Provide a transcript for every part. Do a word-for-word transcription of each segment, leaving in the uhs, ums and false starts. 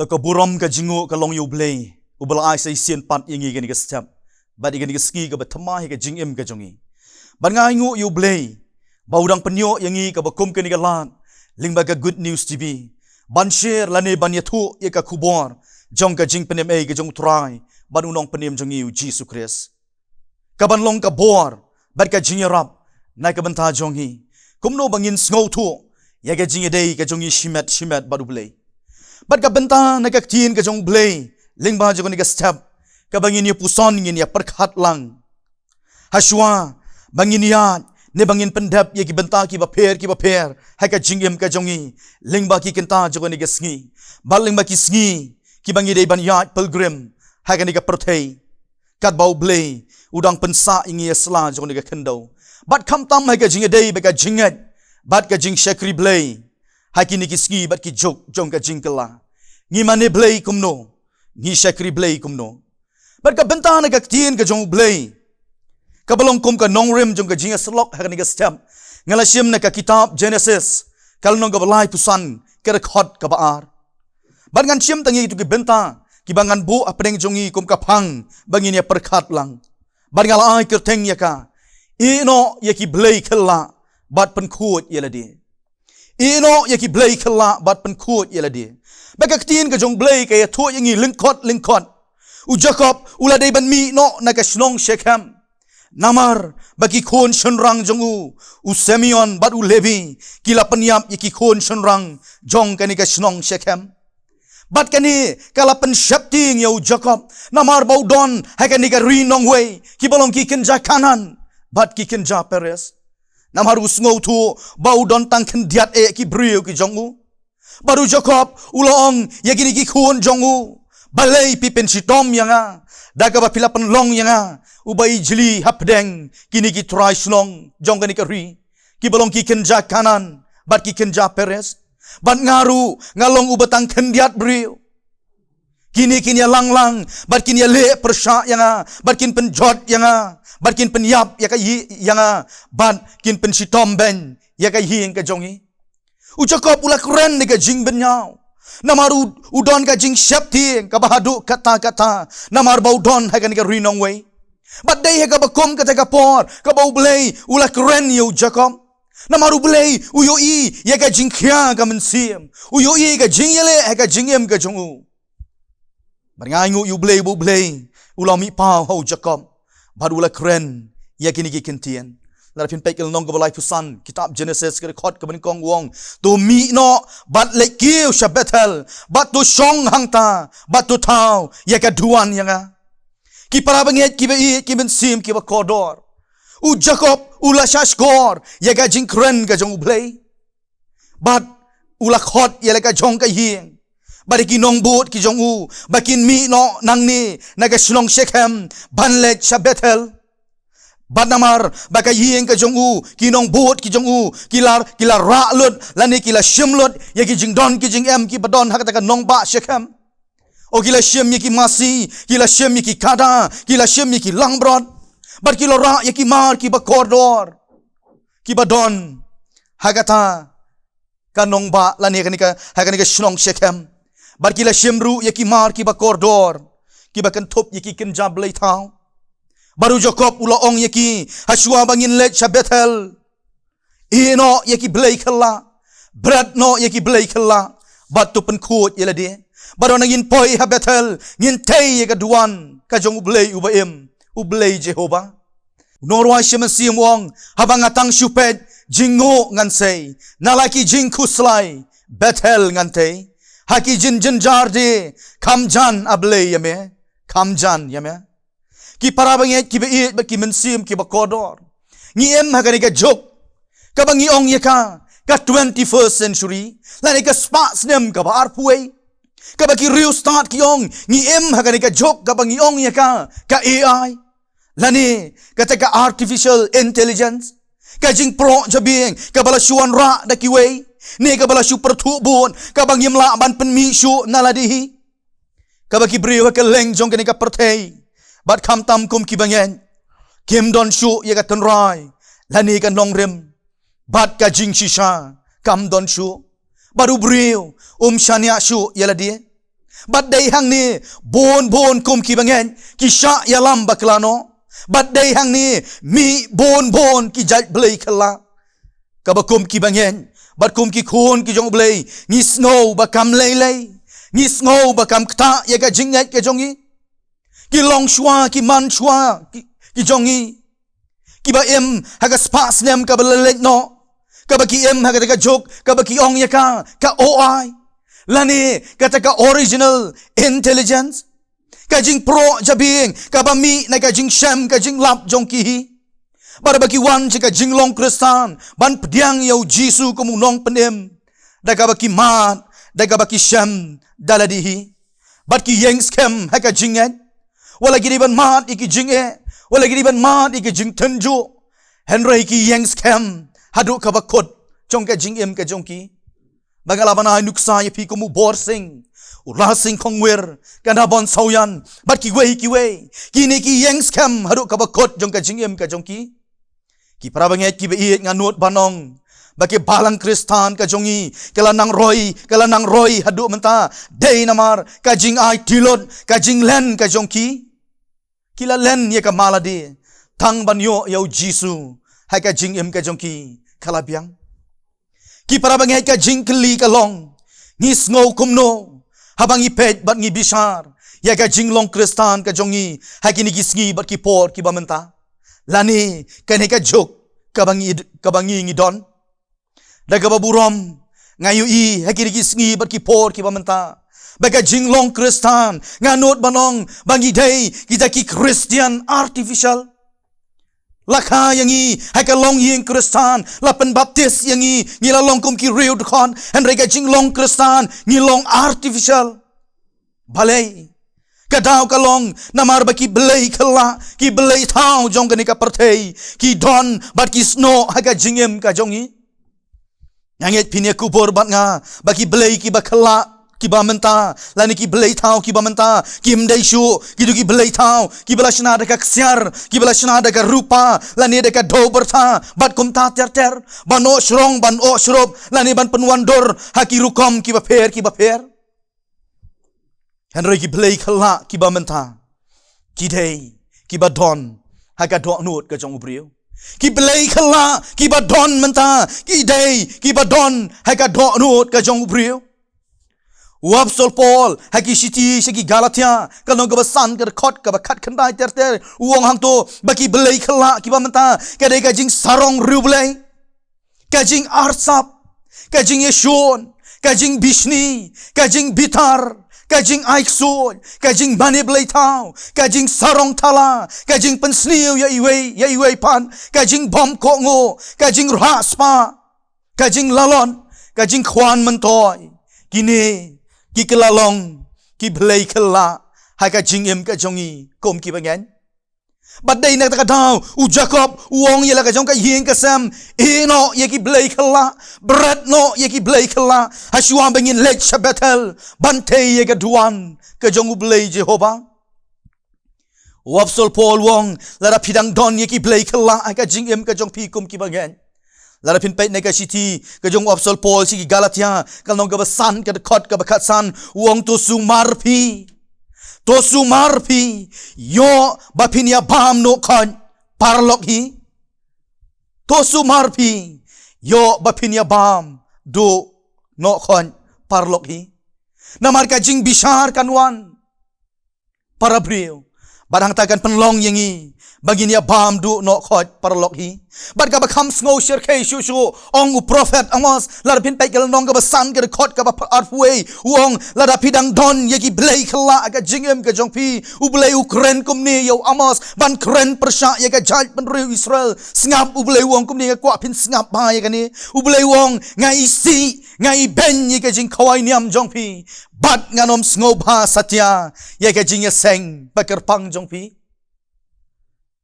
Ka burom ka jingnguh ka long ïa U Blei, uba la ai sa shisien pat ïa ngi kane ka step bad ïa kane ka sngi kaba thymmai ha ka jingim ka jong ngi. Bad nga ainguh ïa U Blei ba u dang pynïoh ïa ngi kaba kum kane ka lad lyngba ka Good News T V ban share lane ban ïathuh ïa ka khubor jong ka jingpynim ei ka jong U Trai bad U Nongpynim jong ngi U Jisu Khrist. Kaban long ka bor bad ka jingïarap na ka bynta jong ngi, kumno ba ngin sngewthuh ïa ka jingïadei ka jong ngi shimet shimet bad U Blei. Bad ka bynta na ka ktien ka jong U Blei lyngba jong kane ka step, kaba ngin ïa puson, ngin ïa pyrkhat lang. Hashwa ba ngin ïaid ne ba ngin pyndep ïa ki bynta kiba pher kiba pher ha ka jingim ka jong ngi, lyngba ki kynta jong kane ka sngi bad lyngba ki sngi kiba ngi dei ban ïaid pilgrim ha kane ka pyrthei, katba U Blei u dang pynsah ïa ngi ïa sla jong kane ka khyndew. Bad khamtam ha ka jingïadei bad ka jingngeit bad ka jingshakri Blei ha kine ki sngi bad ki juk jong ka jingkylla, ngi mane Blei kumno, ngi shakri Blei kumno. Bad ka bynta na ka ktien ka jong U Blei, kaba long kum ka nongrim jong ka jingïasyllok ha kane ka step, nga la shim na ka kitab Genesis, ka lynnong kaba laiphew san, ka dkhot kaba ar. Bad ngan shim tang ïa kito ki bynta kiba ngan buh hapdeng jong ngi kum ka phang ba ngin ïa pyrkhat lang. Bad nga la ai kyrteng ïa ka, ïehnoh ïa ki blei khyllah bad pynkhuid ïa lade. Ïehnoh ïa ki blei khyllah bad pynkhuid ïa lade. Bad ka ktien ka jong U Blei ka ïathuh ïa ngi lyngkot lyngkot, u Jakob u la dei ban mih noh na ka shnong Shekhem. Namar ba ki khun shynrang jong u, u Simeon bad u Levi, ki la pynïap ïa ki khun shynrang jong kane ka shnong Shekhem. Bad kane ka la pynsheptieng ïa u Jakob, namar ba u don ha kane ka ri nongwei, kiba long ki kynja Kanaan bad ki kynja Periz. Namar u sngewthuh ba u don tang khyndiat eh ki briew ki jong u. Bad u Jakob u la ong ïa kine ki khun jong u, balei phi pynshitom ïa nga da kaba phi la pynlong ïa nga uba ijli hapdeng kine ki trai shnong jong kane ka ri, kiba long ki kynja Kanaan bad ki kynja Periz? Bad nga ruh nga long uba tang khyndiat briew. Kine kin ïalang lang bad kin ïaleh pyrshah ïa nga bad kin pynjot ïa nga bad kin pynïap ïa ka ïing, ïa nga bad kin pynshitom beiñ ïa ka ïing ka jong ngi. U Jakob u la kren da ka jingbynñiaw, namar u, u don ka jingsheptieng kaba haduh katta katta, namar ba u don ha kane ka ri nongwei. Bad dei ha kaba kum kata ka por kaba U Blei u la kren ïa u Jakob, namar U Blei u ïohi ïa ka jingkhia ka mynsiem, u ïohi ka jingïaleh ha ka jingim ka jong u. Bad nga ainguh ïa U Blei ba U Blei u la mih paw ha u Jakob bad u la kren ïa kine ki kyntien. Lada phin peit ka lynnong kaba laiphew san, kitab Genesis, ka dkhot kaba nyngkong, u ong, to mih noh bad leit kiew sha Bethel bad to shong hangta bad to thaw ïa ka duwan ïa nga. Ki para bangeit kiba ïeit, ki mynsiem kiba kordor, u Jakob u la shahshkor ïa ka jingkren ka jong U Blei. Bad u la khot ïa la ka jong ka ïing bad ïa ki nongbud ki jong u ba kin mih noh nangne na ka shnong Shekhem ban leit sha Bethel. Bad namar ba ka ïing ka jong u, ki nongbud ki jong u ki la, ki la rah lut lane ki la shim lut ïa ki jingdon ki jingem kiba don ha kata ka nongbah Shekhem. O, ki la shim ïa ki masi, ki la shim ïa ki kada, ki la shim ïa ki langbrot, bad ki la rah ïa ki mar kiba kordor kiba don ha kata ka nongbah lane kane ka, ha kane ka shnong Shekhem. Bad ki la shim ruh ïa ki mar kiba kordor kiba kynthup ïa ki kynja blei thaw. Bad u Jakob u la ong ïa ki, hashwa ba ngin leit sha Bethel, ïehnoh ïa ki blei khyllah, bret noh ïa ki blei khyllah bad to pynkhuid ïa lade. Bad ynda ngin poi ha Bethel, ngin tei ïa ka duwan ka jong U Blei uba im, U Blei Jehobah. U nongrwai Mynsiem u ong, haba nga tang shu peit jngoh ngan sei, na la ki jingkhuslai Bethel ngan tei. Ha ki jynjar de kham jan, A Blei, ïa me, kham jan ïa me. Ki para bangeit kiba ïeit bad ki mynsiem kiba kordor, ngi im ha kane ka juk kaba ngi ong ïa ka ka twenty-first century, lane ka spah snem kaba arphew wei, kaba ki riewstad ki ong. Ngi im ha kane ka juk kaba ngi ong ïa ka ka A I, lane kata ka artificial intelligence, ka jingpyrshah jabieng kaba la shu wanrah da kiwei, ne kaba la shu pyrthuh bud, kaba ngim lah ban pynmih shuh na lade hi. Kaba ki briew ha kylleng jong kane ka pyrthei, bad khamtam kum ki bangeit, kim don shuh ïa ka tynrai lane ka nongrim, bad ka jingshisha kam don shuh, bad u briew um shaniah shuh ïa lade. Bad dei hangne bun bun kum ki bangeit ki shah ïalam bakla noh. Bad dei hangne mih bun bun ki jait blei khyllah. Kaba kum ki bangeit bad kum ki khun ki jong U Blei, ngi sngew ba kam lei lei. Ngi sngew ba kam ktah ïa ka jingngeit ka jong ngi. Ki long shuwa, ki man shuwa ki, ki jong ngi, kiba im ha ka spah snem kaba la leit noh, kaba ki im ha kata ka juk kaba ki ong ïa ka ka O I, lane kata ka original intelligence, ka jingpyrshah jabieng kaba mih na ka jingshem ka jinglap jong ki hi. Bad ba ki wan sha ka jinglong Khristan ban pdiang ïa U Jisu kum U Nongpynim, da kaba ki mad, da kaba ki shem da lade hi. Bad ki ïeng skhem ha ka jingngeit. Wat la ki dei ban mad ïa ki jingeh, wat la ki dei ban mad ïa ki jingtynjuh, hynrei ki ïeng skhem haduh kaba kut jong ka jingim ka jong ki. Ba nga la ban ai nuksa ïa phi kum u Borsing, u Lalsing Khongwir, ka Nabon Sawyan, bad kiwei kiwei. Kine ki ïeng skhem haduh kaba kut jong ka jingim ka jong ki. Ki para bangeit kiba ïeit, nga nud ban ong ba ka balang Khristan ka jong ngi ka la nang roi, ka la nang roi haduh mynta, dei namar ka jingai tylli lut, ka jinglen ka jong ki. Ki la len ïa ka malade tang ban ïoh ïa U Jisu ha ka jingim ka jong ki ka la biang. Ki para bangeit, ka jingkylli ka long, ngi sngew kumno haba ngi peit bad ngi bishar ïa ka jinglong Khristan ka jong ngi ha kine ki sngi bad ki por kiba mynta, lane kane ka juk kaba ngi, kaba ngi ngi don? Da kaba burom nga ïohi ha kine ki sngi bad ki por kiba mynta ba ka jinglong Khristan, nga nud ban ong ba ngi dei kita ki Khristian artificial. La kha ïa ngi ha ka longïing Khristan, la pynbaptis ïa ngi, ngi la long kum ki riewdkhot, hynrei ka jinglong Khristan ngi long artificial. Balei? Ka daw ka long namar ba ki blei khyllah, ki blei thaw jong kane ka pyrthei ki don bad ki snoh ha ka jingim ka jong ngi. Nga ngeit phin ïa kubur bad nga ba ki blei kiba khyllah kiba mynta, lane ki blei thaw kiba mynta, kim dei shuh kito ki blei thaw kiba la shna da ka ksiar, kiba la shna da ka rupa, lane da ka dewbyrtha, bad kumta ter ter, ban oh shrong, ban oh shrup, lane ban pynwandur ha ki rukom kiba pher kiba pher. Hynrei ki blei khyllah kiba mynta ki dei kiba don ha ka dohnud ka jong u briew. Ki blei khyllah kiba don mynta ki dei kiba don ha ka dohnud ka jong u briew. U Apostol Paul ha ki shithi sha ki Galatia, ka lynnong kaba san, ka dkhot kaba khatkhyndai ter ter, u ong hangto ba ki blei khyllah kiba mynta ka dei ka jingsarong riewblei, ka jingarsap, ka jingïashun, ka jingbishni, ka jingbitar, ka jingaiksuid, ka jingmane blei thaw, ka jingsarong thala, ka jingpynsniew ïa iwei ïa iwei pat, ka jingbym kohnguh, ka jingrah spah, ka jinglalot, ka jingkhwan myntoi. Kine ki kylla long ki blei khyllah ha ka jingim ka jong ngi kum ki bangeit. Bad dei na kata ka daw u Jakob u ong ïa la ka jong ka ïing ka sem, ïehnoh ïa ki blei khyllah, bret noh ïa ki blei khyllah, ha shuwa ba ngin leit sha Bethel ban tei ïa ka duwan ka jong U Blei Jehobah. U Apostol Paul u ong, lada phi dang don ïa ki blei khyllah ha ka jingim ka jong phi kum ki bangeit, lada phin peit na ka shithi ka jong u Apostol Paul sha ki Galatia, ka lynnong kaba san, ka dkhot kaba khatsan, u ong, to sumar phi, to sumar phi, ïoh ba phin ïa bam noh khoit paralok hi. To sumar phi, ïoh ba phin ïa bam duh noh khoit paralok hi. Namar ka jingbishar kan wan, para briew, bad hangta kan pynlong ïa ngi ba ngin ïa bam duh noh khoit paralok hi. Bad kaba kham sngew shyrkhei shuh shuh, ong u prophet Amos, lada phin peit ka lynnong kaba san, ka dkhot kaba arphew wei, u ong, lada phi dang don ïa ki blei khyllah ha ka jingim ka jong phi, U Blei u kren kumne ïa u Amos ban kren pyrshah ïa ka jaitbynriew Israel. Sngap, U Blei u ong kumne, nga kwah phin sngap bha ïa kane. U Blei u ong, nga isih, nga ibeiñ ïa ka jingkhawai niam jong phi, bad ngan ym sngewbha satia ïa ka jingïaseng bakyrpang jong phi.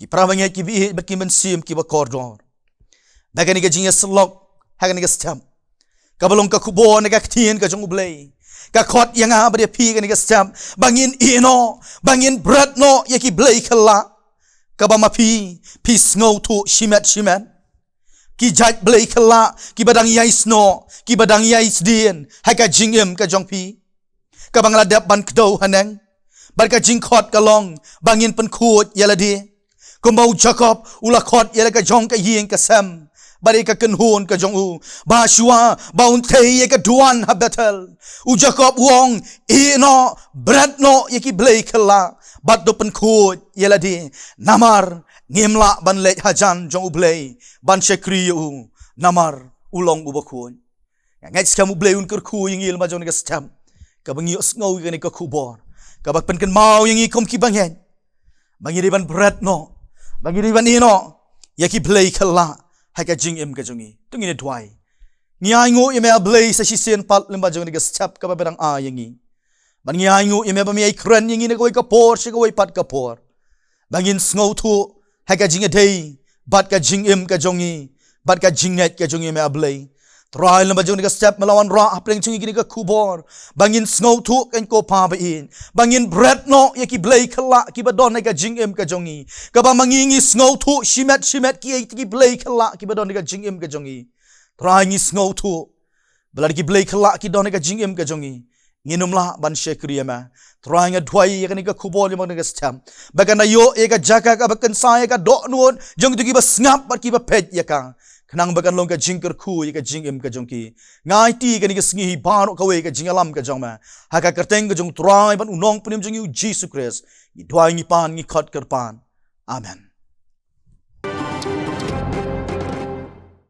Ki para bangeit kiba ïeit bad ki mynsiem kiba kordor, ba kane ka jingïasyllok ha kane ka step, kaba long ka khubor na ka ktien ka jong U Blei, ka khot ïa nga bad ïa phi kane ka step ba ngin ïehnoh, ba ngin bret noh ïa ki blei khyllah, kaba ma phi phi sngewthuh shimet shimet. Ki jait blei khyllah kiba dang ïai snoh, kiba dang ïai sdien ha ka jingim ka jong phi. kaba nga la dep ban kdew haneng. Bad ka jingkhot ka long ba ngin pynkhuid ïa lade, kumba u Jakob u la khot ïa la ka jong ka ïing ka sem bad ïa ka kynhun ka jong u, ba shuwa ba un thei ïa ka duwan ha Bethel, u Jakob u ong, ïehnoh, bret noh ïa ki blei khyllah bad to pynkhuid ïa lade, namar ngim lah ban leit hajan jong U Blei ban shakri ïa u, namar u long uba khuid. Nga ngeit skhem U Blei un kyrkhu ïa ngi lyngba jong kane ka step, kaba ngi ïohsngew ïa kane ka khubor, kaba pynkynmaw ïa ngi kum kiba ngeit ba ngi dei ban bret noh, ba ngi dei ban ïehnoh ïa ki blei khyllah ha ka jingim ka jong ngi. To ngin ïa duwai. Ngi ainguh ïa me A Blei sa shisien pat lyngba jong kane ka step kaba me dang ai ïa ngi. Bad ngi ainguh ïa me ba me ai kren ïa ngi na kawei ka por sha kawei pat ka por, ba ngin sngewthuh ha ka jingïadei bad ka jingim ka jong ngi bad ka jingngeit ka jong ngi, me A Blei. Trai, lyngba jong kane ka step me la wanrah hapdeng jong ngi kane ka khubor ba ngin sngewthuh, ko Pa ba ïeit, ba ngin bret noh ïa ki blei khyllah kiba don ha ka jingim ka jong ngi, kaba ma ngi ngi sngewthuh shimet shimet kiei ki blei khyllah kiba don ha ka jingim ka jong ngi. Trai, ngi sngewthuh ba lada ki blei khyllah ki don ha ka jingim ka jong ngi, ngin ym lah ban shakri ïa me. Trai, nga duwai ïa kane ka khubor lyngba kane ka step ba kan da ïoh ïa ka jaka kaba kynsai ïa ka dohnud jong kito kiba sngap bad kiba peit ïa ka, khnang ba kan long ka jingkyrkhu ïa ka jingim ka jong ki. Nga aiti ïa kane ka sngi hi baroh kawei ha ka jingïalam ka jong me, ha ka kyrteng ka jong U Trai bad U Nongpynim jong ngi U Jisu Khrist ngi duwai, ngi pan, ngi khot kyrpad. Amen.